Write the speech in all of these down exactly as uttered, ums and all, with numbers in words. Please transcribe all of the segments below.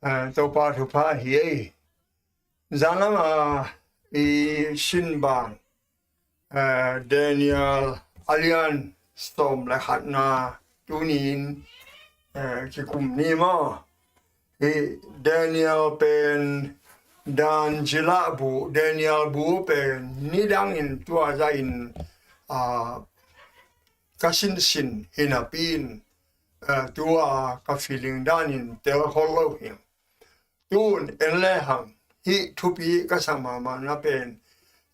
Topa thupha hi ei. Zanlama i sin bang Daniel a lian sawm le khatna tuni-in kikum ni maw? Hi Daniel pen Dan zila bu, Daniel bu pen nidangin tua zahin ka sinsin hi napi-in tua ka feeling danin tel khol lo hi. Tun en lehang hih thupi ka sa mahmahna pen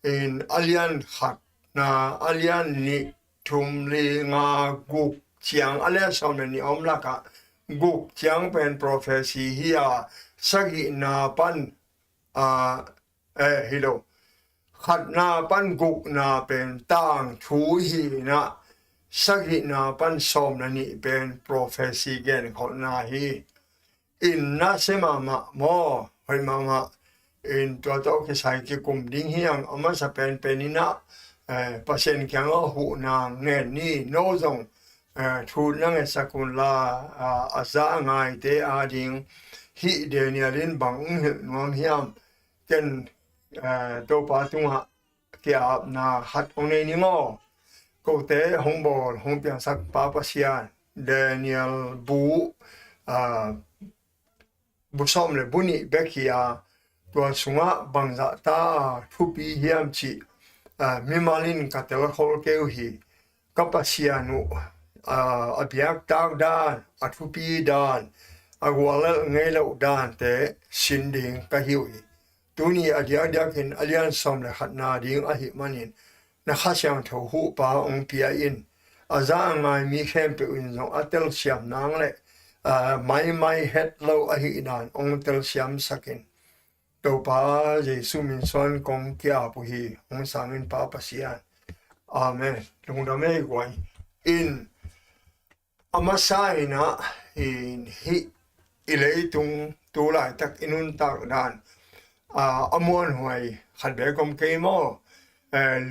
in a lian khatna, a lian nih, thum, li, nga, guk ciang, a lian sawm le nih om lakah guk ciang pen prophecy hi a, sagihna pan a, eh, hi lo. Khatna pan gukna pen tangthu hi inah, sagihna pan sawm le nih pen prophecy genkholhna hi. In nasia mahmah maw, hoih mahmah. In tua tawh kisai kikum ding hi ang, a masa penpen inah Pasian kiangah huhna ngen ni. No zong thu na ngetsak unla, a za a ngaite ading hih Daniel in bang hong hilh nuam hiam? Ken Topa tungah ki-apna khat hong nei ning aw. Kote hong bawl hong piangsak Pa Pasian, Daniel bu, bu sawm le bu nih bek hi a, tua sungah bangzah ta thupi hiam cih mimal in ka telkhol kei uh hi. Ka Pasian uh a biaktak dan, a thupi dan, a guallelh ngei loh dante sin ding ka hi uh hi. Tuni a diakdiakin a lian sawm le khatna ding ahih manin na Kha Siangtho huhpa hong pia in, a za a ngai mi khempeuh in zong a telsiam nang le maimai het lo ahih dan hong telsiamsak in. Topa Jesu min suang kong ki-ap uh hi. Hong sang in Pa Pasian. Amen. Lungdam ei guai. In a masa inah in hih i leitung tu laitak i nuntak dan a muanhuai khat bek om kei maw?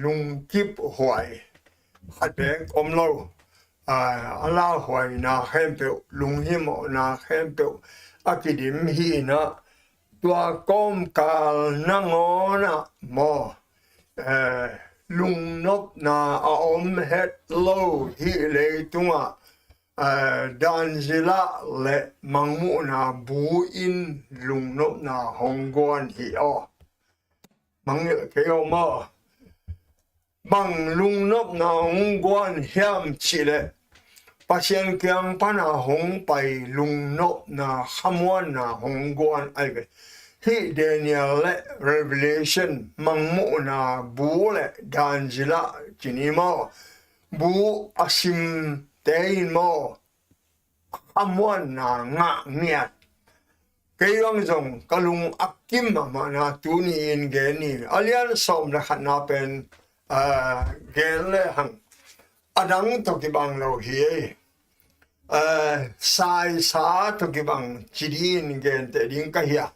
Lungkip huai khat bek om lo. A lauhuaina khempeuh, lunghimawhna khempeuh a kidim hi inah, tua kawmkal nangawnah maw, lungnopna a om het lo hih leitungah dan zila le mangmuhna bu in lungnopna hong guan hi aw. Mangngilh kei aw maw? Bang lungnopna hong guan hiam cihleh, Pasian kiang pana hong pai lungnopna, khamuanna hong guan ahi ve. Hih Daniel le Revelation, mangmuhna bu le dan zila ci ni maw, bu a simte in maw, khamuanna ngah ngiat. Kei bang zong ka lung a kim mahmahna tuni-in gen ni. A lian sawm le khatna pen gen lehang a dang tawh kibang lo hi ei. Saisa tawh kibang ci dingin genteh ding ka hi a.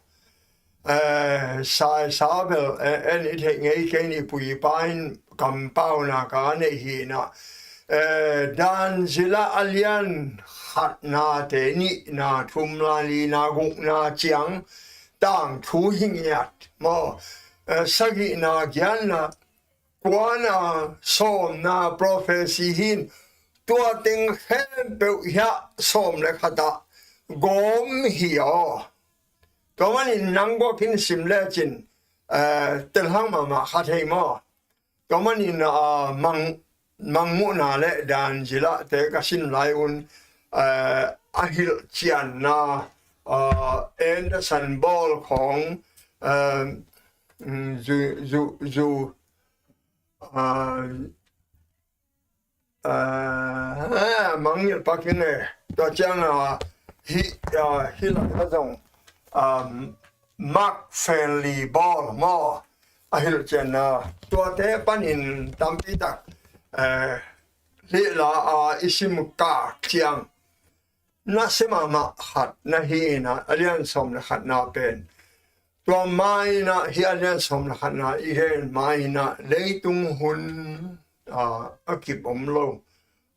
Saisa bel en i theih ngei kei ni, puipa in kampauna ka neih hi inah, dan zila a lian khatnate, nihna, thumna, lina, gukna ciang tangthu hi ngiat maw? Sagihna, giatna, kuana, sawmna, prophecy hi in, tua teng khempeuh hiah sawm le khatah gawm hi aw. Tua manin nang guakin sim lecin telhang mahmah kha thei maw? Tua manin mang, mangmuhna le dan zilahte ka sin lai un a hilhcianna Anderson Ball khawng zu, zu, zu mangngilh pakin e. Tua cianga hih, hih laka zong Mark Finley Ball maw, a hilhcianna, tuate panin tampitak hih la a i sim kak ciang nasia mahmah khat na hi inah, a lian sawm le khatna pen. Tua ma inah hih a lian sawm le khatna i gen ma inah leitung hun a kip om lo,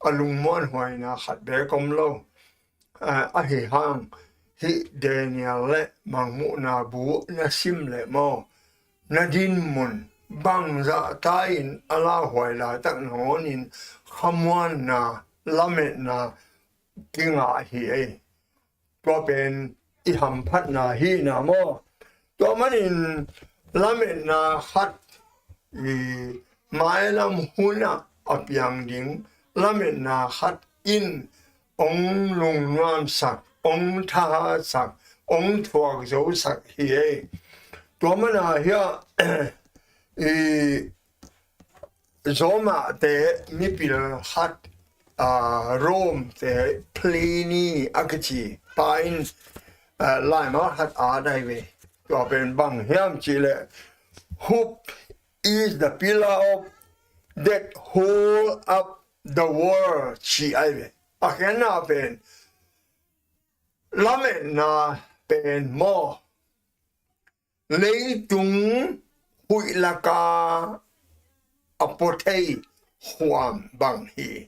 a lungmuanhuaina khat bek om lo. Ahi hang hih Daniel le Mangmuhna bu na sim leh maw, na dinmun bangzah ta in a lauhuai laitak nangawnin khamuanna, lametna kingah hi ei. Tua pen i hamphatna hi na maw. Tua manin lametna khat i mailam hunah a piang ding, lametna khat in ong lungnuamsak, ong thahatsak, ong thuakzosak hi ei. Tua mana hiah i Roma te mipil khat, a, Rome te Pliny a kici pa in, a, laimal khat a dai ve. Tua pen bang hiam cihleh, "Hope is the pillar of that hold up the world," ci ai ve. A khenna pen lametna pen maw, leitung huih laka a pua thei khuam bang hi.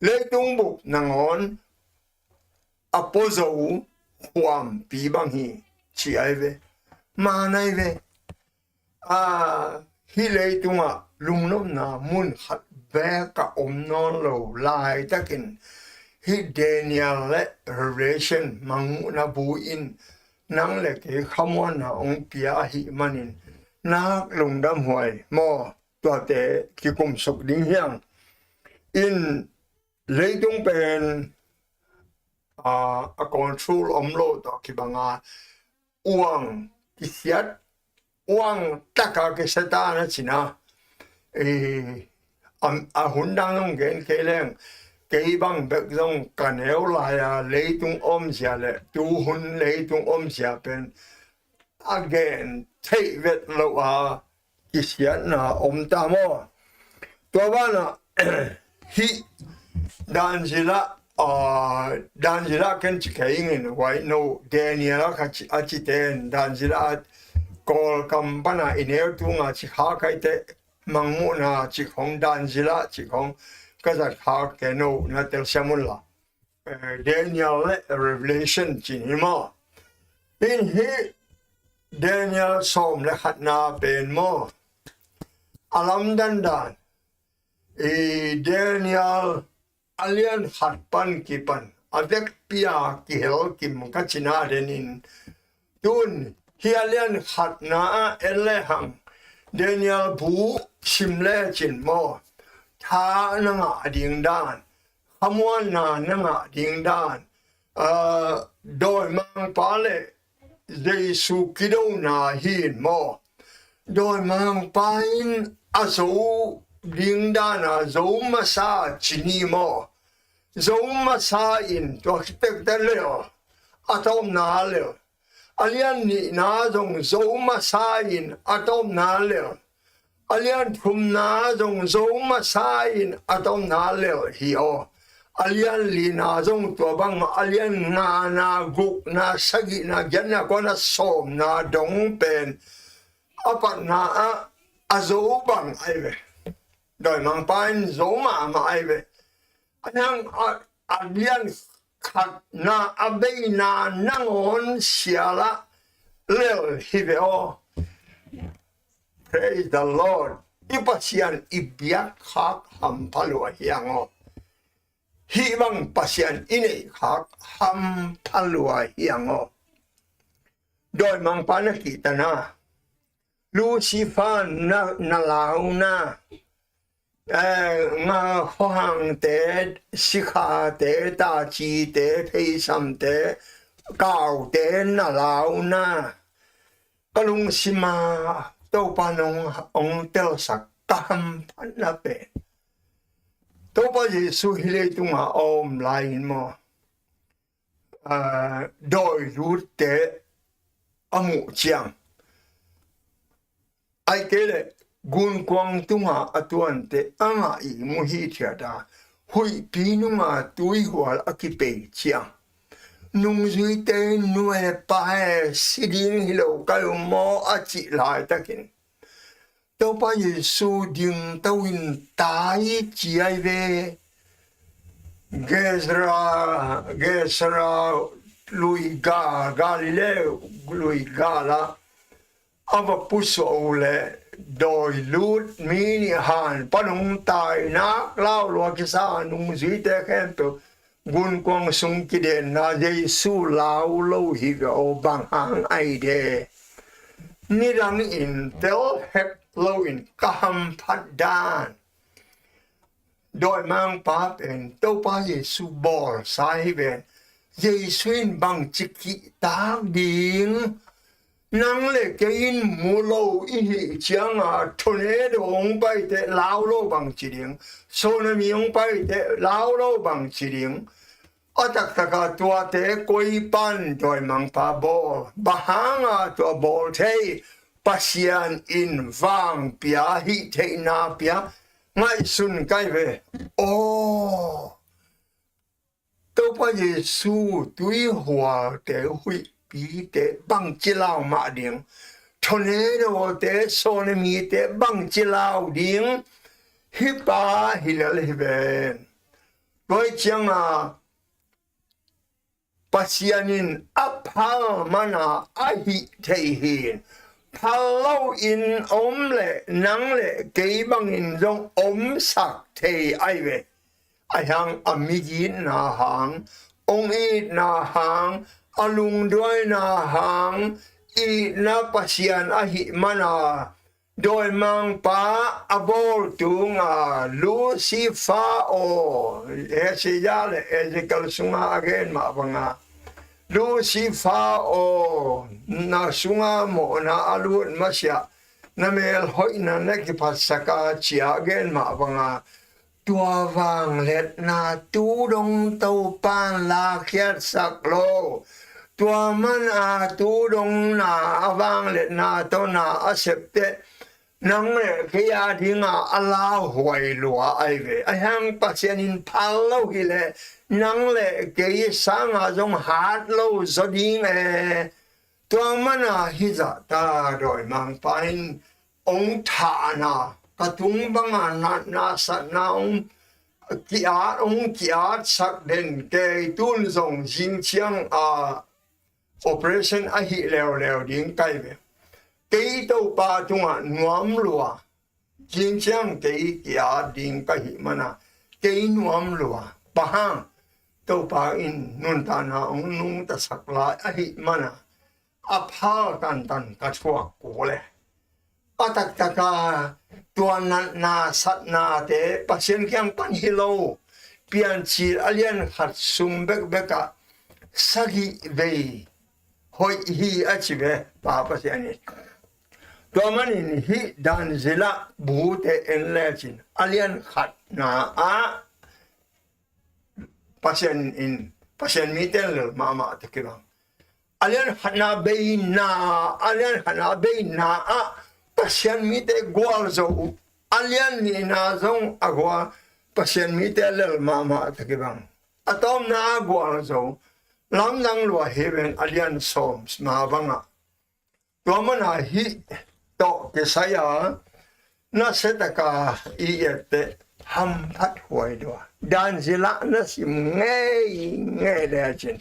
Leitung bup nangawn a pua zo khuampi bang hi, ci ai ve. Man ai ve. A, hih leitungah lungnopna mun khat beek a om nawn lo laitakin hih Daniel le Revelation Mangmuhna bu in nang le kei khamuanna ong pia ahih manin nak lungdam huai maw. Tuate kikumsuk ding hiang in, leitung pen, a, a control om lo tawh kibanga uang kisiat, uang taka kisiat a na cina. I, a, a hun dang zong gen kei leng, kei bang bek zong ka neu lai-a leitung omzia le tu hun leitung omzia pen a gen theih vet lo a kisiatna om ta maw. Tua banah hih Danzila, a, Danzila ken ci kei ing in, huai no Daniel a ka ci, a cite in Danzila a Kawlkam pana i neu tunga ci kha kaite, Mangmuhna ci khong, Danzila ci khong ka zat kha ke, no na telsiam unla. Eh, Daniel le Revelation ci ni maw. In hih Daniel sawm le khatna pen maw, a lamdang dan, i Daniel a lian khat pan kipan a vekpi-a kihel kim ka cina denin, tun hih a lian khatna ah en lehang Daniel bu sim lecin maw, tha na ngah ding dan, khamuanna na ngah ding dan, a, dawimangpa le Jesu kidona hi in maw. Dawimangpa in a zo ding dana zo masa ci ni maw. Zo masa in tua khit tekte lel, a tawpna lel. A lian nihna zong zo masa in a tawpna lel. A lian thumna zong zo masa in a tawpna lel hi aw. A lian lina zong tua bangmah, a lian ngana, gukna, sagihna, giatna, kuana, sawmna dong pen a patna ah a zo bang ai ve. Dawimangpa in zo mahmah ai ve. A hiang a, a lian khatna a beina nangawn siala lel hi ve aw. Praise the Lord. I Pasian i biak khak hampha lua hiang aw. Hih bang Pasian i neih khak hampha lua hiang aw. Dawimangpa na kihtana, Lucifer na, na launa, eh, nga khuahangte, sikhate, tacite, pheisamte, kaute na launa, ka lungsima Topa nong, ong telsak ka hamphatna pen, Topa Jesu hih leitunga a om lai in maw, a, dawi lutte a muh ciang, ai kei le gunkuang tunga a tuante a ngah i mu hi thiat a, huihpi nunga tuihual a kipei ciang, nungzuite nuepa he si ding hi lo ka um maw a cih laitakin, Topa Jesu dingto in tai ci ai ve. Gezra, Gezra lui gal, Galilee lui gal ah a va pusuah uh leh dawi lut mi nih han pan hong tainak, lau lua kisa nungzuite khempeuh gunkuang sung kidenna, Jesu lau lo hi ve aw, bang hang ahi de? Nidangin tel het loin ka hamphat dan. Dawimangpa pen Topa Jesu bawlsa hi ven. Jesu in bangci kihtak ding? Nang le kei in mu lo i hih cianga, tornado hong pai teh lau lo bangci ding? Tsunami hong pai teh lau lo bangci ding? A taktaka tuate koi pan dawimangpa bawl? Bang hanga tua bawl thei? Pasian in vang pia, hih theihna pia, ngaihsun kai ve. Aw, Topa Jesu tuihualte, huihpite bangci lau mah ding? Tornadote, tsunamite bangci lau ding? Hih pa hi lel hi ven. Tua cianga Pasian in a phal mana a hih thei hi. Phal loin om leh nang le kei bangin zong omsak thei ahi ve. Ahi hang a migitna hang, hong itna hang, a lungduaina hang, itna Pasian ahih mana, dawimangpa a bawl tunga Lucifer aw, Isaiah le Ezekiel sunga a gen mah banga, Lucifer aw, na sunga mawhna a lut masiah, na melhoihna na kiphatsaka cia gen mah banga, tua vangliatna tu dong Topan lakhiatsak lo. Tua mana tu dong na a vangliatna tawh na a septeh, nang le kei a dinga a lauhuai lua ahi ve. Ahi hang Pasian in phal lo hileh nang le kei sanga zong hat lo zaw ding e. Tua mana hizah ta dawimangpa in hong thahna, ka tung banga natna satna hong ki-at, hong ki-atsak den kei, tun zong zing ciang a operation ahih leuleu ding kai ve. Kei Topa tungah nuam lua, zing ciang kei ki-at ding ka hih mana kei nuam lua. Bang hang? Topa in nuntakna hong nungtasak lai ahih mana a phal tantan ka thuak kul e. A taktaka tua natna satnate Pasian kiang pan hi lo. Piancil a lian khat sung bekbekah sagih vei hoih hi a ci ve Pa Pasian in. Tua manin hih Dan zila bute en lecin a lian khatna ah Pasian in, Pasian mite lel mahmah tawh kibang. A lian khatna beina, a lian khatna beina ah Pasian mite gualzo uh. A lian nihna zong a gual, Pasian mite lel mahmah tawh kibang. A tawpna a gualzo, lamdang lua hi ven a lian sawm ma bangah. Tua mana hih tawh kisai-a nasia taka i etteh hamphat huai lua. Dan zila na sim ngeingei lecin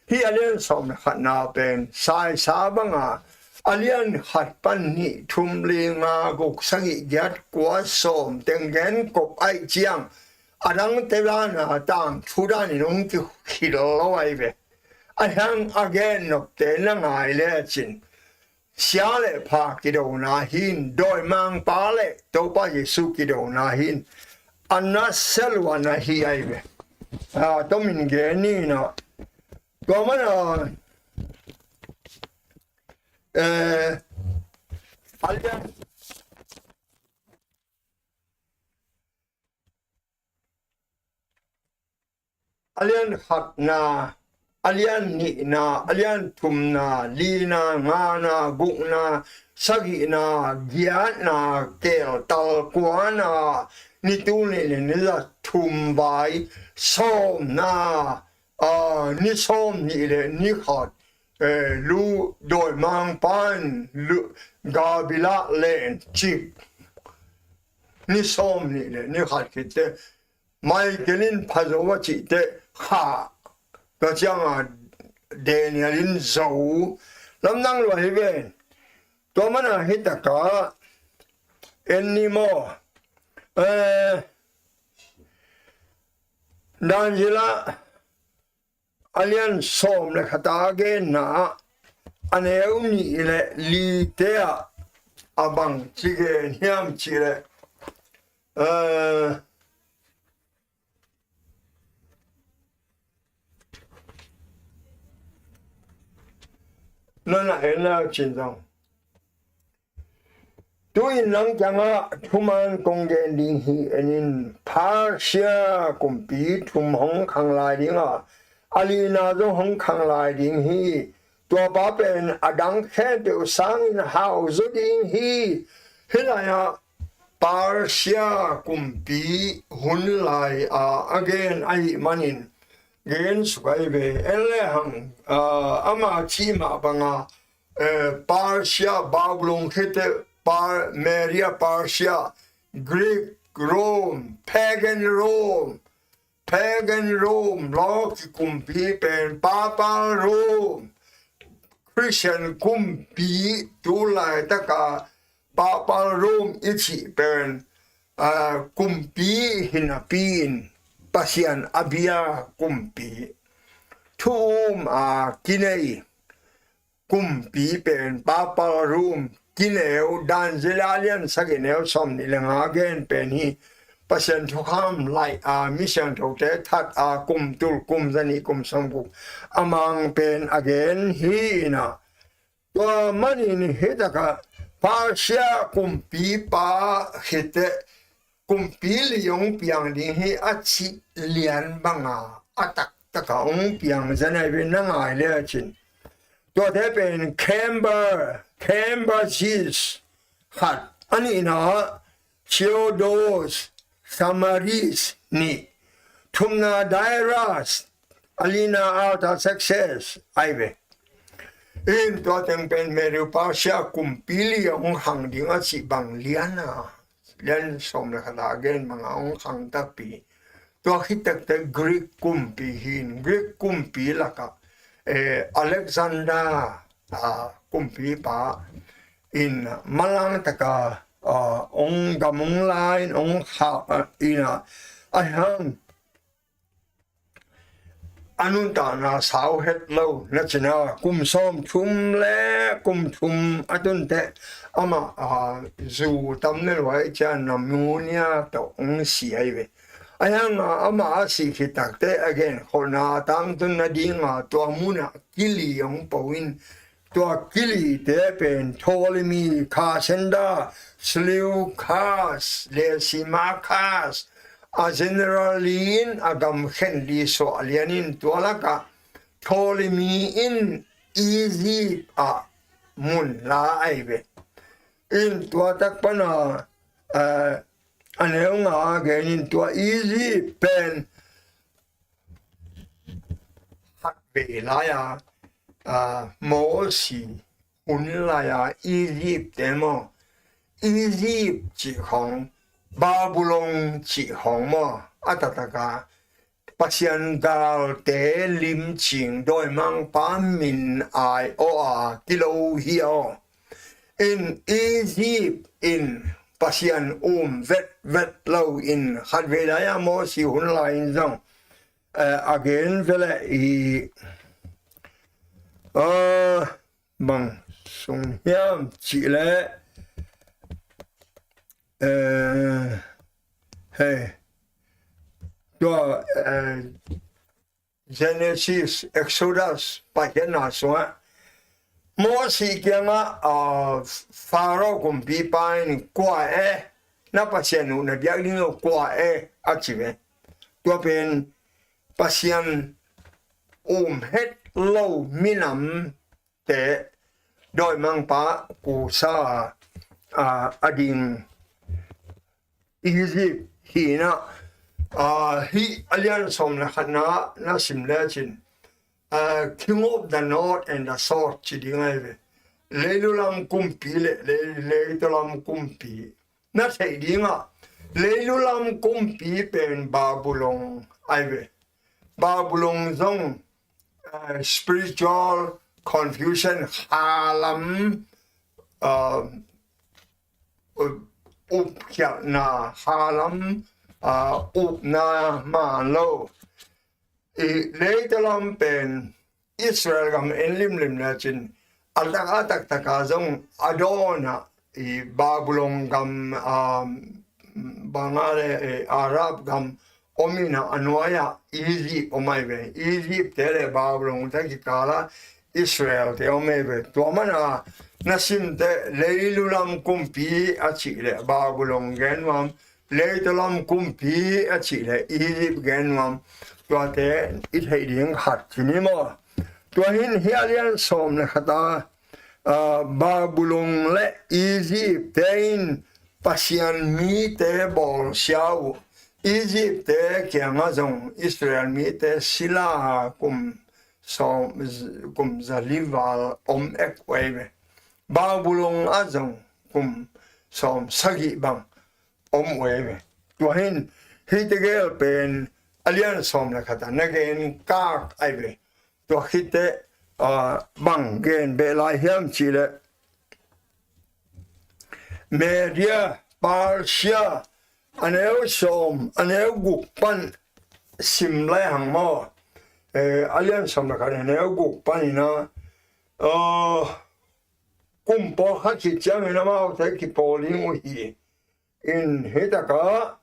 hih a lian sawm le khatna pen saisa banga a lian khat pan nih, thum, li, nga, guk, sagih, giat, kua, sawm teng gen kop ahih ciang a dangte dana tangthu danin hong kikhil lo ahi ve. Ahi hang a gen nopte na ngai lecin sia le pha kidona hi-in, dawimangpa le Topa Jesu kidona hi-in, a nasia luana hi ahi ve. A tomin gen ni na. Tua mana, eh, a lian a lian khatna, a lian nihna, a lian thumna, lina, ngana, gukna, sagihna, giatna, keltal kuana, ni tul nih le ni za thum vai, sawmna, a, ni sawm nih le ni khat, eh, lu dawimangpa in lu Gabila len cik ni sawm nih le ni khat khitteh Michael in phazo a cihteh kha ka cianga Daniel in zo lamdang lua hi ven. Tua mana hi taka en ni maw? Eh, Daniel ah a lian sawm le khat a genna ah a neu nih le lite ah a bang ci gen hiam cih leh, eh, nana en la cin zong. Tu-in nang kiangah thuman kong gen ding hi. En in, Persia kumpi thum hong khang lai ding a, a lina zong hong khang lai ding hi. Tua pa pen a dang khempeuh sangin hau zaw ding hi. Hih lai-ah Persia kumpi hun lai a a gen ahih manin gen suk ahi ve. En le hang, ah, ama cih mah banga, eh, Persia, Babylon khete, Par-, Media Persia, Greek, Rome, pagan Rome, pagan Rome, lawki kumpi pen Papal Rome, Christian kumpi, tu laitaka Papal Rome i cih pen, ah, kumpi hi napi-in Pasian a bia kumpi, thu um a kinei kumpi pen Papal Rome kineu, Daniel a lian sagih neu sawm nih le nga gen pen hi. Pasian thukham laih a, mi siangthote that a, kum tul, kum zanih, kum sawmguk a mang pen a gen hi inah. Tua manin hi takah Persia kumpipa khiteh kumpi li hong piang ding hi a cih lian banga a taktaka hong piang zen ahi ve. Na ngai le a cin. Tuate pen Camber, Cambyses khat, a nihna Theodos, Thamyris nih, thumna Darius, a lina Artaxerxes ahi ve. In tua teng pen Medo Persia kumpi li hong khang ding a cih bang liana, lian sawm le khat a gen banga hong khang takpi. Tua khit tektek Greek kumpi hi in, Greek kumpi lakah, eh, Alexander, ah, kumpipa in manlang taka, ah, hong gam hong la in hong khak, ah, ina, a hiang a nuntakna sau het lo na cina, kum sawm thum le kum thum a tunteh amah, ah, zu tam ne luai cian na munia tawh hong si ahi ve. A hianga amah a sih khit takte a genkholhna a tangtun nadinga tua munah kili hong po in, tua kilite pen Ptolemy, Cassander, Seleucus, Lysimachus, a general in a gam khen li suah lian in tua lakah Ptolemy in Egypt ah mun la ahi ve. In tua tak pana, eh, a neu nga a gen in tua Egypt pen khatvei lai-a, ah, Mosi hun lai-a Egypt te maw, Egypt cih khawng, Babylon cih khawng maw, a taktaka Pasian galte limcing dawimangpa min ai aw a kilo hi aw. In Egypt in Pasian um vetvet lo in khatvei lai-a Mosi hun lai in zong, eh, a gen vele i, ah, bang sung hiam cih leh, eh, hei, tua, eh, Genesis, Exodus, Paikhiatna sungah Mosi kiangah, ah, Pharaoh kumpipa in kua e, na Pasian uh na biak ding uh kua e a ci ve. Tua pen Pasian um het lo minamte dawimangpa kusa a, a ding Egypt hi inah, ah, hih a lian sawm le khatna na sim lecin, ah, King of the North and the South ci ding ahi ve. Leilu lam kumpi le, lei, leitu lam kumpi na theih dingah leilu lam kumpi pen Babylon ahi ve. Babylon zong spiritual confusion, halam, uh, upkhialhna, halam, uh, upna man lo. I leitaw lam pen Israel gam en limlim le cin, a tak a taktaka zong a dawnah i Babylon gam, um, banga le, eh, Arab gam om inah, a nuai-ah Egypt om ai ve. Egypt te le Babylon te kikala Israel te om ai ve. Tua mana na simte leilu lam kumpi a cih le Babylon gen nuam, leitaw lam kumpi a cih le Egypt gen nuam. Tuate i theih ding khat ci ni maw? Tua hin hih a lian sawm le khata, ah, Babylon le Egypt te in Pasian mite bawlsia uh. Egypt te kiangah zong Israel mite sila kum sawm, kum zali val om ek uh ai ve. Babylon ah zong kum sawm sagih bang om uh ai ve. Tua hin hihte gel pen a lian sawm le khatah na gen kak ai ve. Tua khit teh, ah, bang gen beh lai hiam cih leh Media, Persia, a neu sawm, a neu guk pan sim lai hang maw? Eh, a lian sawm le khat, a neu guk pan inah, ah, kum pawlkhat khit ciangin amaute kipawl ding uh hi. In hitakah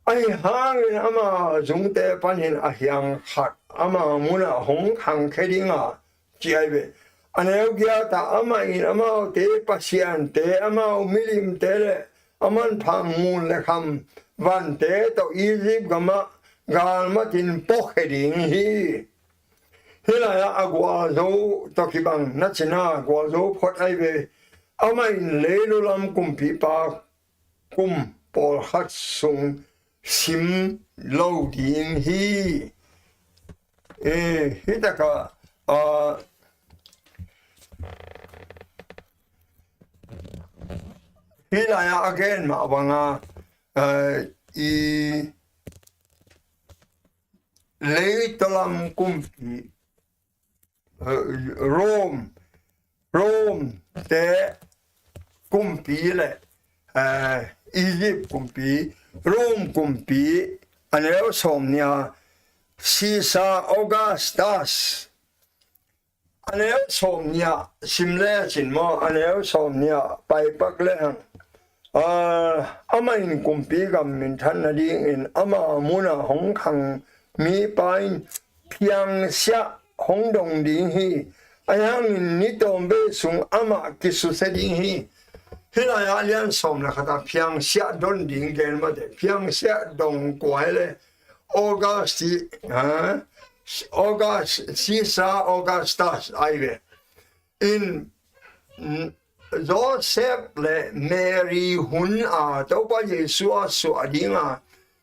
ahi hangin ama zungte panin a hiang khat ama munah hong khangkhia ding a, ci ai ve. A neu giatah amah in amaute pasiante, amau milimte le a manpha ngun le kham vante tawh Egypt gamah galmatin puakhia ding hi. Hih lai-ah a gualzo tawh kibang na cina, gualzo phot ai ve. Amah in leilu lam kumpipa kum pawlkhat sung sim lo ding hi. Eh, hitakah, ah, hih lai-ah a gen mah banga, ah, i leitaw lam kumpi, eh, Rome, Rome te kumpi le, eh, Egypt kumpi, Rome kumpi, a neu sawm nih-ah Caesar Augustus, a neu sawm nih-ah sim le cin maw, a neu sawm nih-ah paipak le hang. Ah, amah in kumpi gam minthan nadingin ama munah hong khang mipa in phiangsiah hong dong ding hi. Ahi hangin ni tawmvei sung amah kisusia ding hi. Hih lai-ah a lian sawm le khatah phiangsiah don ding gen mate. Phiangsiah dong kua hi le August, ha? August, Caesar Augustus ai ve. In, mm, Joseph le Mary hun a Topa Jesu a suah dinga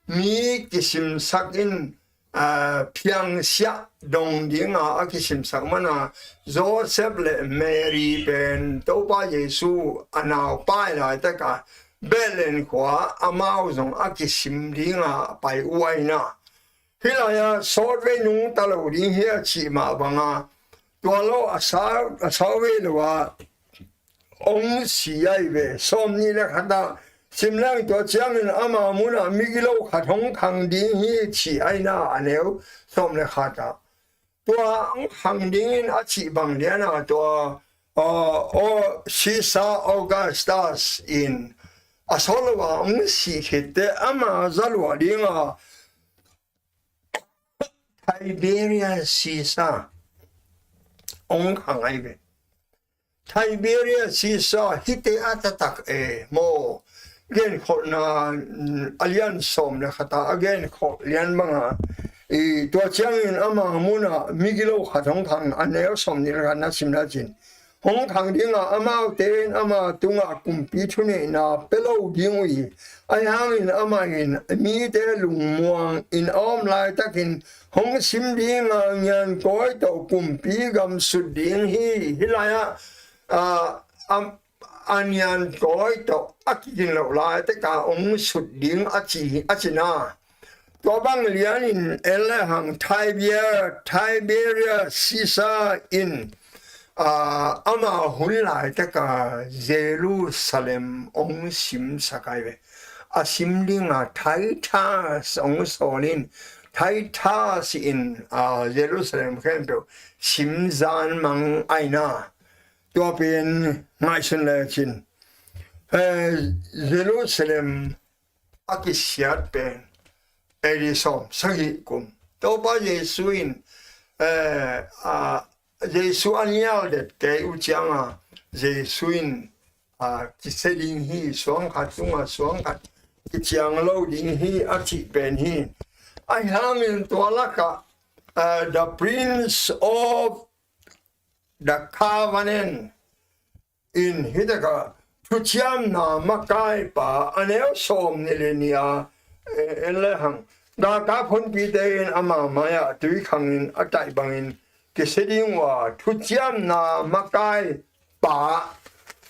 mi kisimsak in, ah, phiangsiah dong dinga a kisimsak mana Joseph le Mary pen Topa Jesu a naupai laitaka Bethlehem khua amau zong a kisim dinga a pai uh aina. Hih lai-ah sawtvei nungta lo ding hi a cih mah banga, tua lo a sau, a sauvei lo a hong si ai ve. Sawm nih le khatah sim leng tua ciangin ama munah migilo khat hong khang ding hi cih aina a neu sawm le khatah. Tua hong khang dingin a cih bang liana tua, aw, aw, Caesar Augustus in a sawt lo a hong sih khitteh ama za luah dinga Tiberius Caesar hong khang ai ve. Tiberius Caesar hihte a taktak e maw? Genkholhna, mm, a lian sawm le khata a genkholh lian banga, i, tua ciangin ama munah migilo khat hong khang, a neu sawm nih le khat na sim na cin. Hong khang dinga amaute in ama tungah kumpi thuneihna pia lo ding uh hi. Ahi hangin amah in mite lungmuang in a om laitakin hong sim dinga ngiankawi tawh kumpi gam sut ding hi. Hih lai-ah, ah, a, a ngiankawi tawh a kigin loh laitaka hong sut ding a ci, a cina. Tua bang lianin en lehang Tiber, Tiberius Caesar in, aa, ama hun laitaka Jerusalem hong simsak ai ve. A sim dinga Titus hong sawlin, Titus in, aa, Jerusalem khempeuh simzan mang aina. Tua pen ngaihsun lecin, eh, Jerusalem a kisiat pen A D sawm sagih kum, Topa Jesu in, eh, a, Jesu a nial det kei uh cianga, Jesu in, a, kisia ding hi, suang khat tunga suang khat kiciang lo ding hi a cih pen hi. Ahi hangin tua lakah, eh, the Prince of the Covenant in, hi taka thuciamna makaipa, a neu sawm nih le nih a, eh, en lehang galkap honpite in ama mai-ah tui khangin a taih bangin kisia ding uh a, thuciamna makaipa,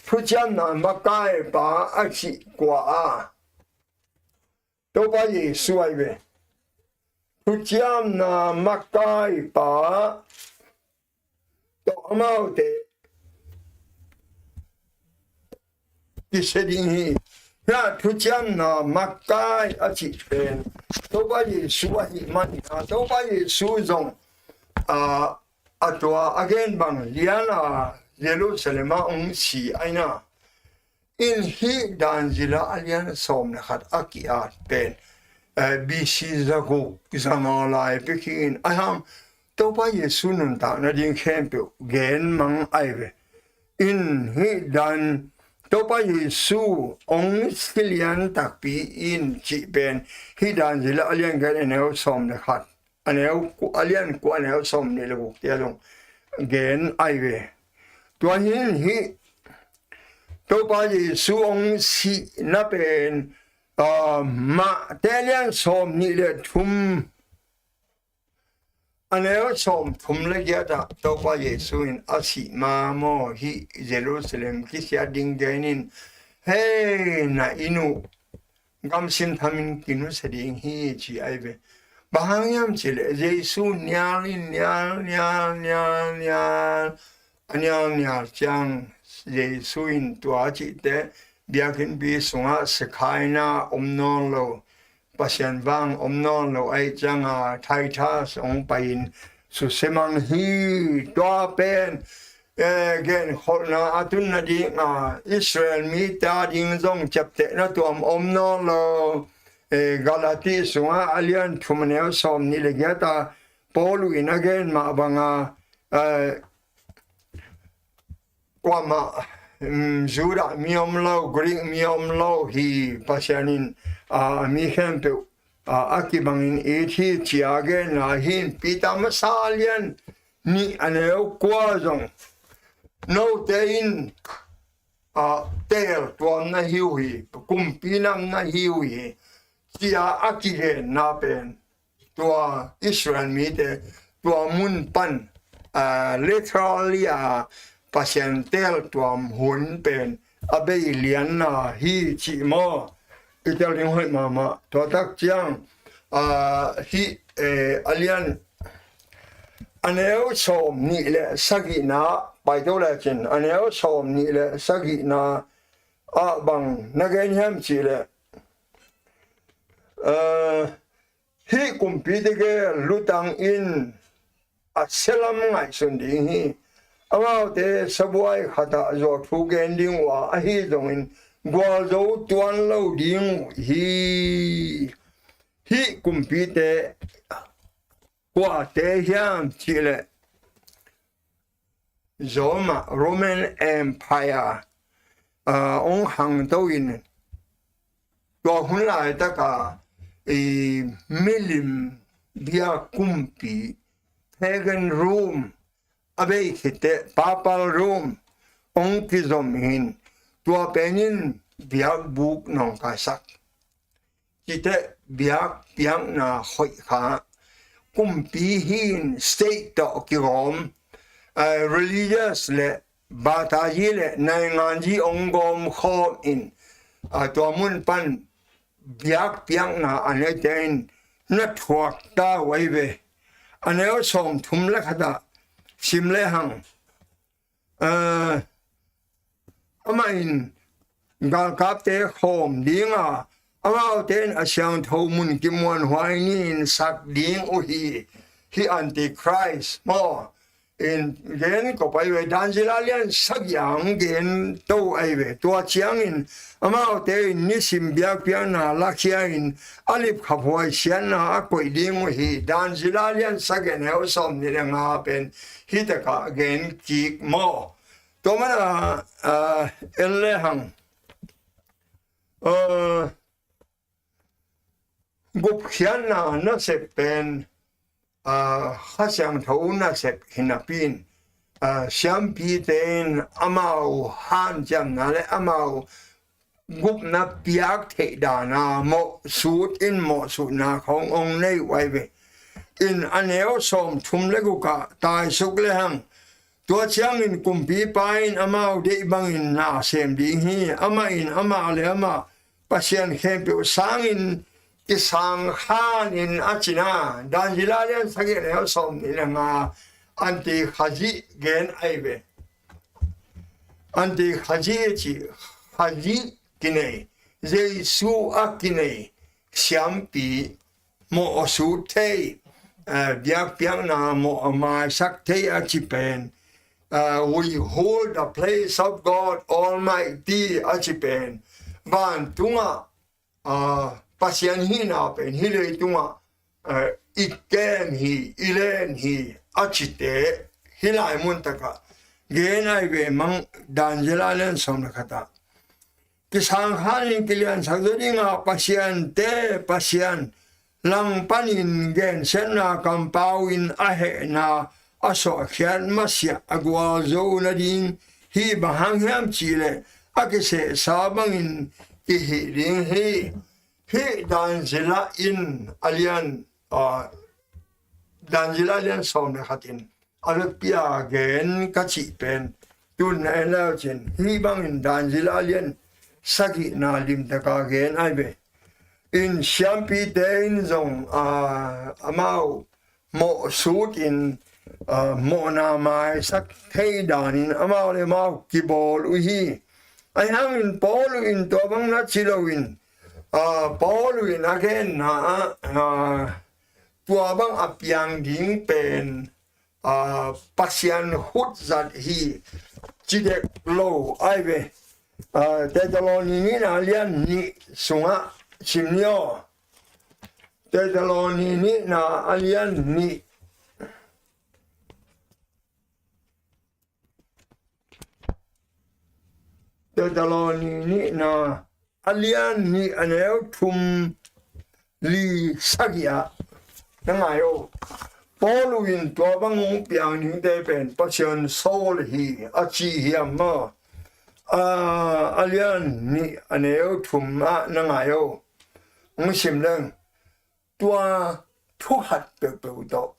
thuciamna makaipa a cih kua a, Topa Jesu ai ve. Thuciamna makaipa tawh amaute kisia ding hi. Hia thuciamna makai a cih pen Topa Jesu ahih manin, Topa Jesu zong, a, a tua a gen bang liana Jerusalem ah hong si aina. In hih dan zila a lian sawm le khat a ki-at pen, eh, B C zaguk zanga lai pekin a hang Topa Jesu nuntak nading khempeuh gen mang ai ve. In hih dan Topa Jesu hong si lian takpi in cih pen hih dan zila a lian gen a neu sawm le khat, a neu ku-, a lian kua a neu sawm nih le guk tia zong gen ai ve. Tua hin hih Topa Jesu hong sihna pen, ah, Mate lian sawm nih le thum, a neu sawm thum le giatah Topa Jesu in a sih ma maw, hih Jerusalem kisia ding genin, hei na inn uh gamsin thamin kinusia ding hi ci ai ve. Bang hang hiam cileh Jesu nial in nial, nial, nial, nial, a nial nial ciang Jesu in tua cihte biakinnpi sungah Shekinah om nawn lo, Pasian vang om nawn lo aih cianga Titus hong pai-in susia mang hi. Tua pen, eh, genkholhna a tun nadinga Israel mite ading zong ciaptehna tuam om nawn lo. Eh, Galati sungah a lian thum a neu sawm nih le giata Paul in a gen mah banga, eh, kuamah, um, Judah mi om lo, Greek mi om lo hi, Pasian in, ah, mi khempeuh, ah, a kibangin it hi ci-a genna hi. Peter masa lian nih a neu kua zong note in, ah, teel tuam na hi uh hi, kumpi nam na hi uh hi, ci-a a kigenna pen tua Israel mite tua mun pan, ah, literally a Pasian teel tuam hun pen a bei lianna hi cih maw? I tel ding hoih mahmah. Tua tak ciang, ah, hih, eh, a lian a neu sawm nih le sagihna paito lecin a neu sawm nih le sagihna ah bang na gen hiam cihleh, eh, hih kumpi tegel lutang in a sialam ngaihsun ding hi. Amaute sabuai khatah zawh thu gen ding uh a, ahi zongin gualzo tuan lo ding uh hi. Hih kumpite kuate hiam cihleh Roma, Roman Empire, ah, hong hangto in tua hun laitaka i milim biak kumpi pagan Rome a bei khit teh Papal Rome hong kizom in tua penin biakbuk nawngkaisak. Citeh biakpiakna hoih kha, kumpi hi in state tawh kigawm, eh, religious le bataji le nainganji hong gawm khawm in, ah, tua mun pan biakpiakna a neite in na thuak ta uh ahi ve. A neu sawmthum le khat ah sim lehang, ah, amah in galkapte khawm ding a, amaute in a siangtho mun kimuanhuai ni-in sak ding uh hi. Hih Antichrist maw, in gen kop ahi ve. Daniel a lian sagih ah hong gen to ahi ve. Tua ciangin amaute in nisim biakpiakna lakhia-in a lipkhaphuai siatna a koih ding uh hi. Daniel a lian sagih a neu sawmnih le nga pen hih takah gen kik maw. Tua mana, ah, en lehang, ah, gupkhiatna nasep pen, ah, Kha Siangtho nasep hi napi-in, ah, siampite in amau hanciamna le amau gupna piak theih dana mawhsut in mawhsutna khawng hong nei uh ahi ve. In a neu sawmthum le guk ah taisuk lehang, tua ciangin kumpipa in amau deih bangin na sem ding hi. Amah in amah le amah pasian khempeuh sangin kisang khan in a cina. Daniel a lian sagih a neu sawmnih le nga, Antikhazih gen ahi ve. Antikhazih a ci, Khazih kinei, Jesu a kinei siampi mawh a sut thei, eh, biakpiakna mawh a maisak thei a ci pen, eh, "We hold the place of God Almighty," a ci pen, vantungah, ah, Pasian hihna pen hih leitungah, eh, i kem hi, i len hi a cite hih lai mun takah gen ahi ve. Mang Daniel a lian sawm le khat ah, kisang khan in kiliansak zaw ding a, pasiante Pasian langpan in gensiatna kampau in a hehna a suahkhiat masiah a gualzo nading hi. Bang hang hiam cihleh a kisehsa bangin kihih ding hi. Hih Daniel in a lian, ah, Daniel a lian sawm le khat in a vekpi a gen ka cih pen tun na en le uh cin, hih bangin Daniel a lian sagihna limtaka gen ahi ve. In siampite in zong, ah, amau mawhsut in, ah, mawhna maisak thei danin amau le amau kibawl uh hi. Ahi hangin Paul in tua bang na ci loin, ah, Paul in a genna ah, ah, tua bang a piang ding pen, ah, Pasian hutzat hi ci dek lo ahi ve. Ah, Thessaloni nihna lian nih sungah sim ni aw. Thessaloni nihna a lian nih. Thessaloni nihna a lian nih a neu thum, li, sagih ah na ngai aw. Paul in tua bang hong piang dingte pen Pasian sawl hi a ci hiam maw? Ah, a lian nih a neu thum ah na ngai aw. Hong sim leng. Tua thu khat peuhpeuh tawh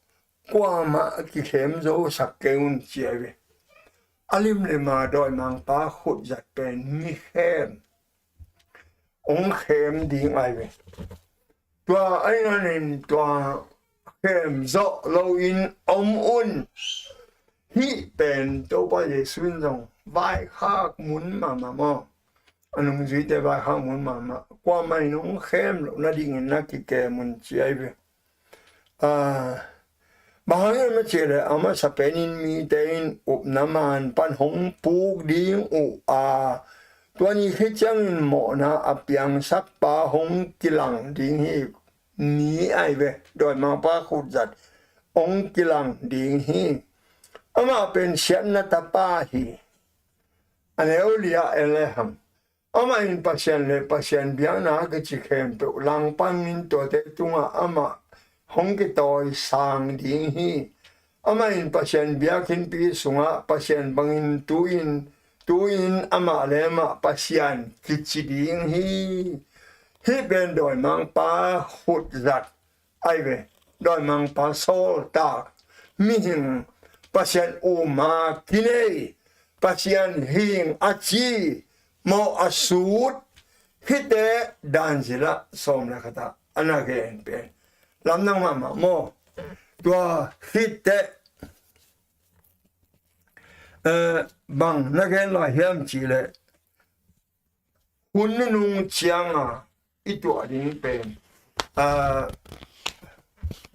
kuamah kikhem zo sak kei un ci ahi ve. A limlim a dawimangpa khutzat pen mi khem hong khem ding ahi ve. Tua ahi hangin tua khem zawh loin om un. Hih pen Topa Jesu in zong vaikhak mun mahmah maw? A nungzuite vaikhak mun mahmah. Kuamah in hong khem loh nadingin na kikem un ci ahi ve. Ah, bang hang hiam a cih leh a masa penin mite in upna man pan hong puk ding uh a, tua ni khit ciangin mawhna a piangsakpa hong kilang ding hi. Ni ahi ve, dawimangpa khutzat hong kilang ding hi. Amah pen siatna tapa hi. A neu li ah en lehang, amah in Pasian le Pasian biakna a kici khempeuh langpangin tuate tungah amah hong kitawisang ding hi. Amah in Pasian biakinnpi sungah Pasian bangin tu-in, tu-in amah le amah Pasian kici ding hi. Hih pen dawimangpa khutzat ahi ve. Dawimangpa sawltak, mihing, Pasian um a kinei, Pasian hing a ci, mawh a sut, hihte Daniel a lian sawm le khat ah a na gen pen lamdang mahmah maw. Tua khit teh, eh, bang na gen lai hiam cih leh, hun nunung cianga i tuah ding pen, ah,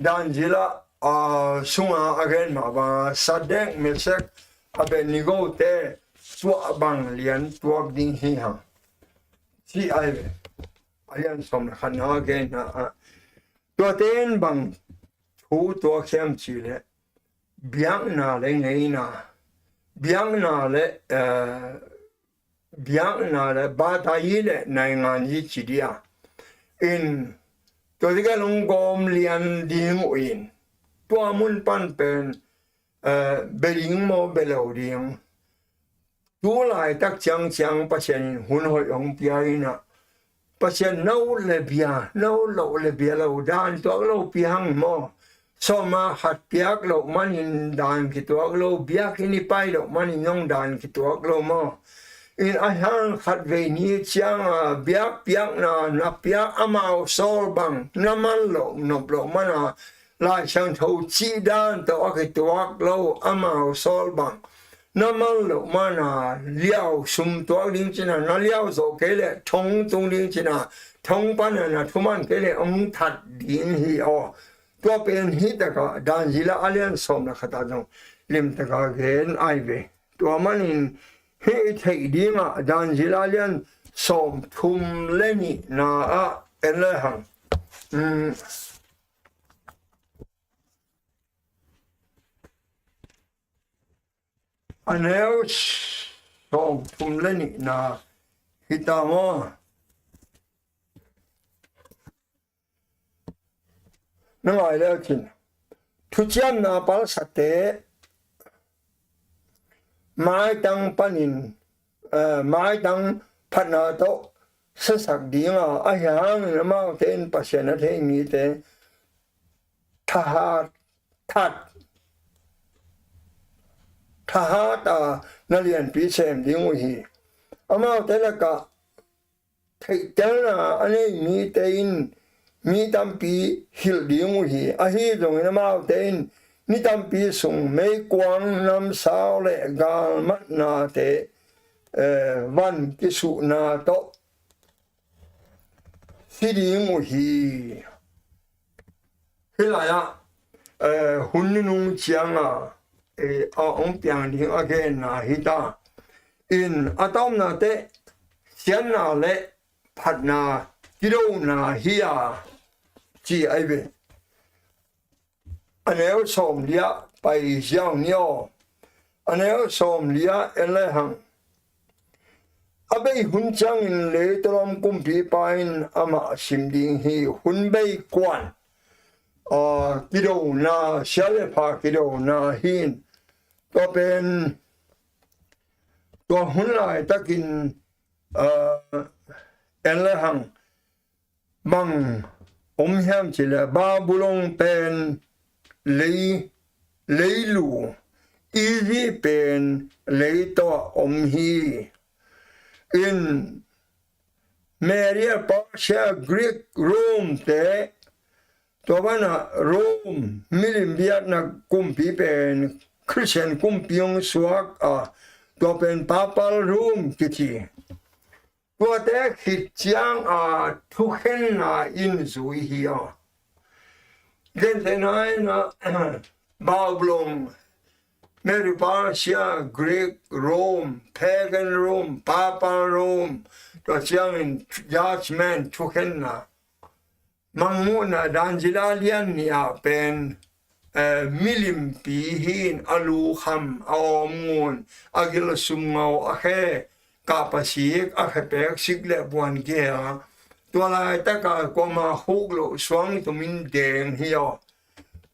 Dan zila, ah, sunga a gen mah banga Sadek, Mesek, Abednego te tuah bang lian tuak ding hi hang, ci ai ve. A lian sawm le khatna a gen na ah, tuate in bang thu tuak hiam cih leh, biakna le ngeina, biakna le, eh, biakna le batayi le naingan yi ci dia in, tua dikah lunggawm lian ding uh in, tua mun pan pen, eh, bia ding maw, bia lo ding. Tu laitak ciangciang Pasian in hun hoih hong pia in ah, Pasian na ut le bia, na ut loh le bia lo, dan tuak lopi hang maw. Sawma khat piak loh manin dan kituak lo, biakinn i pai loh manin zong dan kituak lo maw. In a hang khat vei ni cianga biak piakna na piak amau sawl bang na man loh nop loh mana, Lai Siangtho cih dan tawh a kituak lo amau sawl bang na man loh mana, liau sum tuak ding cina, na liau zawh kei leh thong tung ding cina, thong pana na thuman kei leh hong that ding hi aw. Tua pen hih takah Dan zila a lian sawm le khatah zong limtaka gen ai ve. Tua manin hih i theih dingah Dan zila a lian sawm thum le nihna ah en le hang. Um, a neu sawm thum le nihna hi ta maw. Na ngai le cin, thuciamna palsate maitang panin, eh, maitang phatna tawh siasak dinga, ahi hangin amaute in Pasian a thei mite thahat, that, thahat a na lianpi sem ding uh hi. Amaute lakah theihtelna a nei mite in mi tampi hilh ding uh hi. Ahi zongin amaute in ni tampi sung meikuang, namsau le galmatnate, eh, van kisuhna tawh si ding uh hi. Hih lai-ah, eh, hun nunung cianga, eh, a hong piang ding a genna hi ta. In a tawpna teh siatna le phatna kidona hi a, ci ai ve. A neu sawm li-ah pai ziau ni aw. A neu sawm li-ah en le hang. A bei hun ciangin leitalam kumpipa in amah sim ding hi. Hun bei kuan, ah, kidona, sia le pha kidona hi in. Tua pen, tua hun laitakin, ah, en le hang. Bang om hiam cih leh Babylon pen lei, leilu, Egypt pen leitaw ah om hi. In Media, Persia, Greek, Rome te, tua banah Rome milim biakna kumpi pen Christian kumpi hong suak a, tua pen Papal Rome kici. Tuate khit cianga thukhenna in zui hi aw. Gentehna in ah, Babylon, Medo-Persia, Greek, Rome, Pagan Rome, Papal Rome, tua ciangin judgment, thukhenna. Mangmuhna Dan zila lian nih ah pen, eh, milimpi hi in a lukham, a awmngun, a gilsum ngau, a khe kahpasik, a khepek sik le buan kia. Tua laitaka kuama huk loh suangtum in deng hi aw.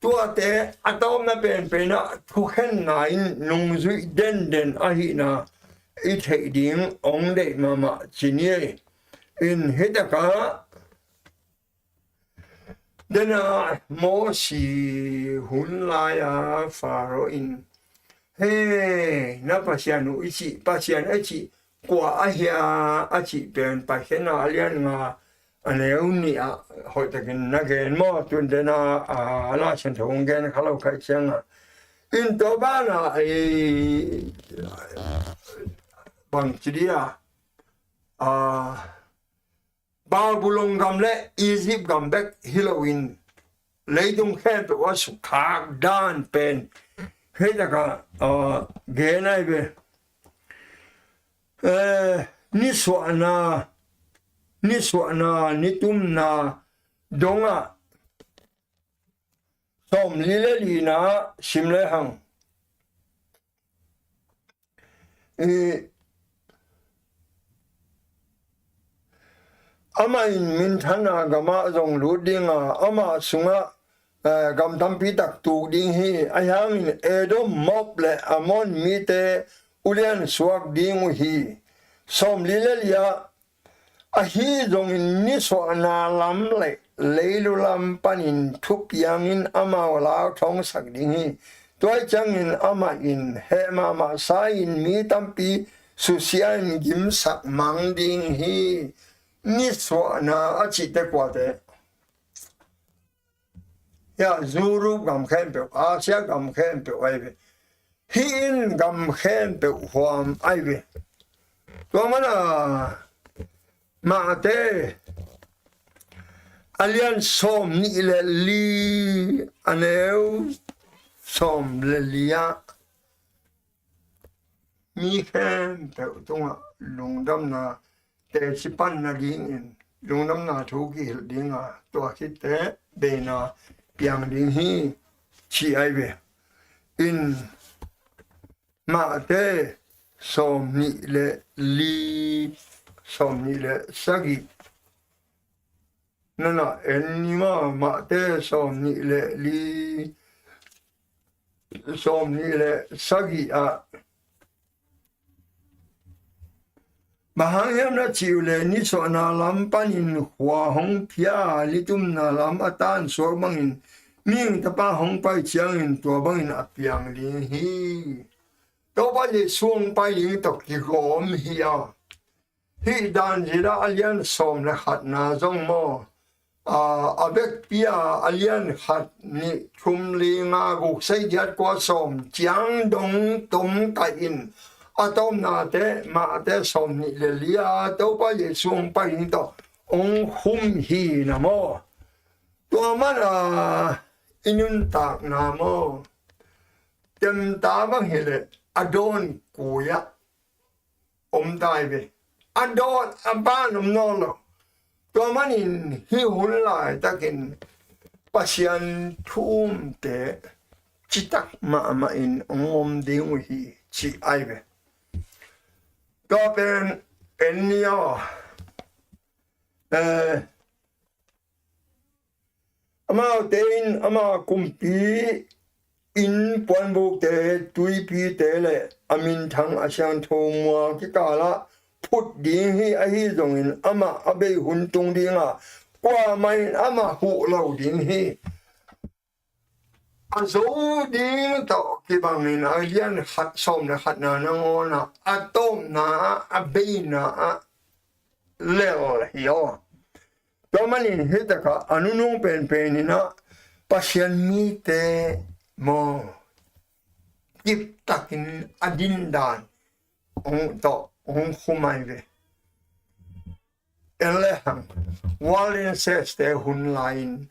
Tuate a tawpna penpenah thukhenna in nungzuih denden ahihna i theih ding hong deih mahmah ci ni ei. In hitakah Dena Mosi hun lai-a Faro in, he, na Pasian uh i cih, Pasian a cih kua ahia a cih pen Paikhiatna a lian nga a neu nih ah hoihtakin na gen maw, tun den a, a, Lai Siangtho hong gen kha lo khaih ciangah. In tua banah i bangci dia, a, Babylon gam le Egypt gam bek hi loin leitung khempeuh a sukkhak dan pen hei takah, a, gen ai ve. Eh, nisuahna, nisuahna, nitumna dongah sawmli le lina sim le hang. I, amah in minthanna gamah zong lut dinga, amah sungah, eh, gam tampi tak tuk ding hi. Ahi hangin Edom, Moab le Ammon mite ulian suak ding uh hi. Sawmli le lia, ahi zongin nisuahna lam le leilu lam panin thupiangin amau lauthawngsak ding hi. Tua ciangin amah in heh mahmah sa-in mi tampi susia-in gimsak mang ding hi. Nisuahna a cihte kuate? Ya, Europe gam khempeuh, Asia gam khempeuh ai ve. Hih in gam khempeuh huam ai ve. Tua mana Mate a lian sawmnih le li, a neu sawm le li ah mi khempeuh tungah lungdamna teci pan nadingin lungdamna thu kihilh dinga, tua khitteh beina piang ding hi, ci ai ve. In Mate sawmnih le li, sawmnih le sagih. Nana en ni maw, Mate sawmnih le li, sawmnih le sagih ah. Bang hang hiam na cih uh leh, nisuahna lam panin khua hong phia, nitumna lam a tansuak bangin, mihing tapa hong pai ciangin tua bangin a piang ding hi. Topa Jesu hong pai ding tawh kigawm hi a. Hih dan Judah a lian sawm le khatna zong maw, a, a vekpi a, a lian khat, nih, thum, li, nga, guk, sagih, giat, kua, sawm ciang dong tom kah in, a tawpnate, Mate sawmnih le li a, Topa Jesu hong pai ding tawh hong khum hi na maw. Tua mana i nuntakna maw, temta bang hileh a dawn kui ah om tai ve. A dawn a ban om nawn lo. Tua manin hih hun laitakin Pasian thu umte citak mahmah in hong om ding uh hi, ci ai ve. Tua pen en ni aw. Eh, Amaute in ama kumpi inn puanbukte, tuipite le a minthang a siangtho mual kikalah phut ding hi. Ahi zongin amah a bei hun tung dinga, kuamah in amah huh lo ding hi. A zo ding tawh kibangin a lian khat, sawm le khatna nangawnah a tawpna ah, a beina ah lel hi aw. Tua manin hih takah a nunung penpen in ah Pasian mite maw, kiptakin a dindan hong tawh hong khum ai ve. En le hang, Waldenses te hun lai-in,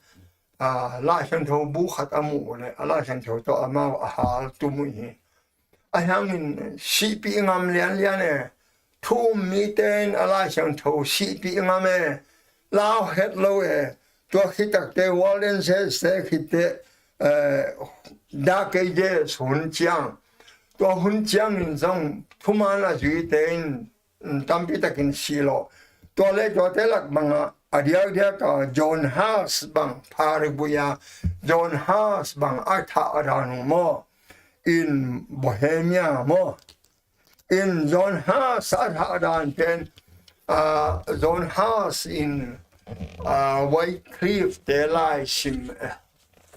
a, Lai Siangtho bu khat a muh uh leh a Lai Siangtho tawh amau a hal tum uh hi. Ahi hangin sihpih ngam lianlian e. Thu um mite in a Lai Siangtho sihpih ngam e. Lau het lo e. Tua khitakte, Waldenses te khitteh, eh, Dark Ages hun ciang, tua hun ciangin zong thuman a zuite in tampi takin sih lawh. Tua le tuate lak bangah a diakdiak a John Huss bang, Paraguay a John Huss bang a thah a dan uh maw, in Bohemia maw. In John Huss a thah a dan pen, ah, John Huss in, ah, Wycliffe te lai sim, eh,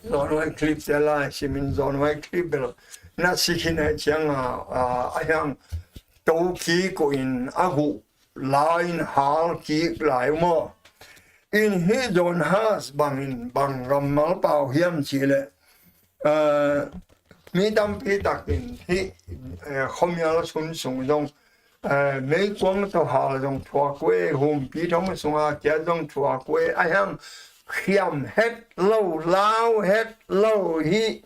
John Wycliffe te lai simin John Wycliffe bel na si khin ahih cianga, a, a hiang to kik uh in a guh lai-in hal kik lai uh maw. In hih John Huss bangin bang kammal pau hiam cihleh, eh, mi tampi takin hih, eh, khuamial sun sung zong, eh, meikuang tawh hal zong thuak uh e, humpi thong sunga kiat zong thuak uh e, a hiang khiam het lo, lau het lo hih,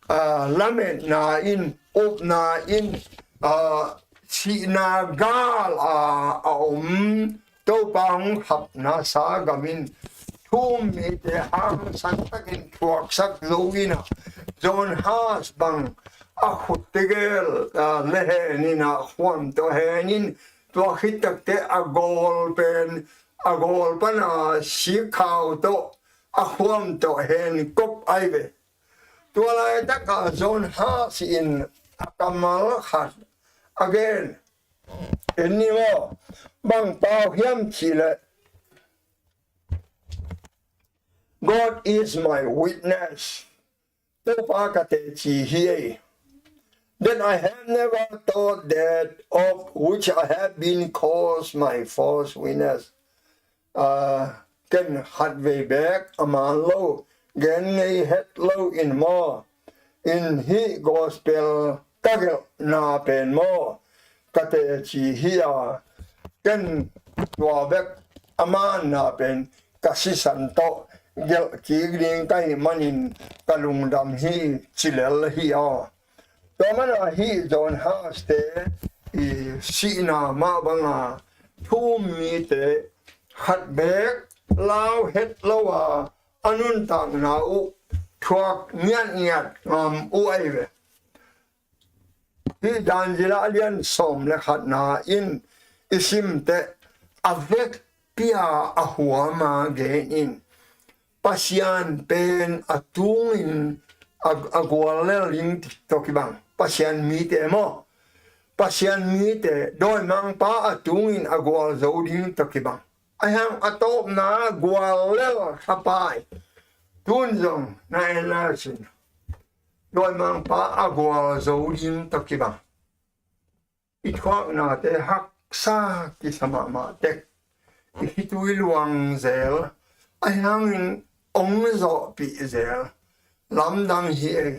ah, lametna in, upna in, ah, sihna gal a, a om Topa hong khapna sa gam in thu-um mite hangsan takin thuaksak zo in ah, John Huss bang a khut tegel, ah, le hen in ah, khuam tawh hen in, tua khit takteh a gawl pen, a gawl pan a sikkhau tawh, a khuam tawh hen kop ai ve. Tua laitaka John Huss in a kammal khat a gen. En ni maw, bang pau hiam cihleh, "God is my witness." Topa ka teci hi ei. "That I have never thought that of which I have been caused my false witness." Ah, ken khatvei beek a man lo, gen ngei het lo in maw, in hih gospel ka gelhna pen maw, ka teci hi a, ken tua bek a manna pen ka sisan tawh gelh kik ding ka hih manin ka lungdam hi, ci lel hi aw. Tua mana hih John Huss te i sihna mah banga thu-um mite khat beek lau het lo a, a nuntakna uh thuak ngiatngiat ngam uh ahi ve. Hih Dan zila a lian sawm le khatna in i simteh a vekpi a a huama gen in, Pasian pen a tungin a, a guallel ding tawh kibang. Pasian mite maw? Pasian mite, dawimangpa a tungin a gualzo ding tawh kibang. A hiang a tawpna guallel khapai. Tun zong na en lai sin. Dawimangpa a gualzo ding tawh kibang. I thuaknate haksa kisa mahmah tek. I khitui luang zel. A hiangin ong zawhpih zel. Lamdang hi ei.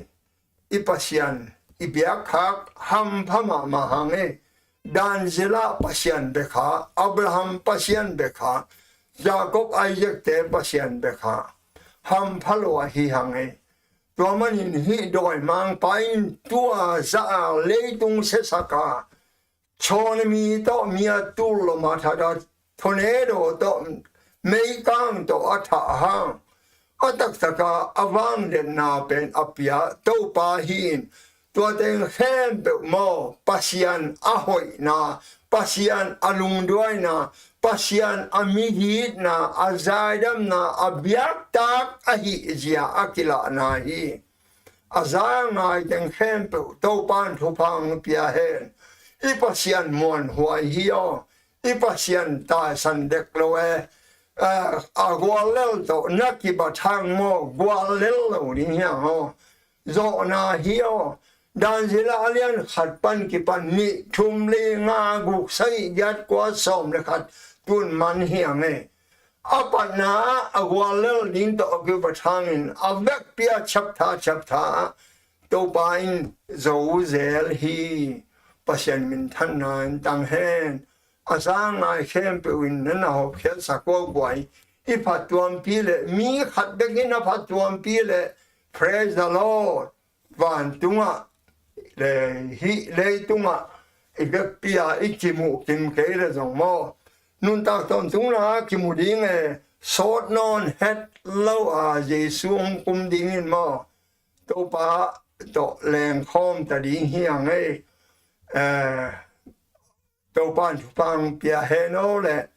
I Pasian, i biakkhak hampha mahmah hang ei. Dan zila Pasian bek kha, Abraham Pasian bek kha, Jacob, Isaac te Pasian bek kha, hampha lo ahi hang ei. Tua manin hih dawimangpa in tua za a leitung siasak a, tsunami tawh mi a tul lo, mathada tornado tawh meikang tawh a thah hang, a taktaka a vangliatna pen a pia Topa hi in, tua teng khempeuh maw, Pasian a hoihna, Pasian a lungduaina, Pasian a mihitna, a zaidamna, a biaktak ahih zia a kilahna hi. A za ngai teng khempeuh Topan thupha hong pia hen. I Pasian muanhuai hi aw. I Pasian taisan dek lo e. A, a guallel tawh na kibat hang maw, guallel lo ding hi hang aw. Zawhna hi aw. Dan zila a lian khat pan kipan nih, thum, li, nga, guk, sagih, giat, kua, sawm le khat, tun man hi hang e. A patna a guallel ding tawh a kibat hangin a vekpi a chaptha chaptha ah Topa in zo zel hi. Pasian minthanna in tang hen. A za ngai khempeuh in na na hawpkhiatsak uh guai. I phattuampi le, mi khat bekin a phattuampi le, praise the Lord. Vantungah le hih leitungah i vekpi a i kimuh kim kei le zong maw, nuntak tawntungna kimu ding e, sawt nawn het lo a Jesu hong kum dingin maw, Topa tawh lengkhawm ta ding hi hang e. Eh, Topan thupha hong pia hen aw le.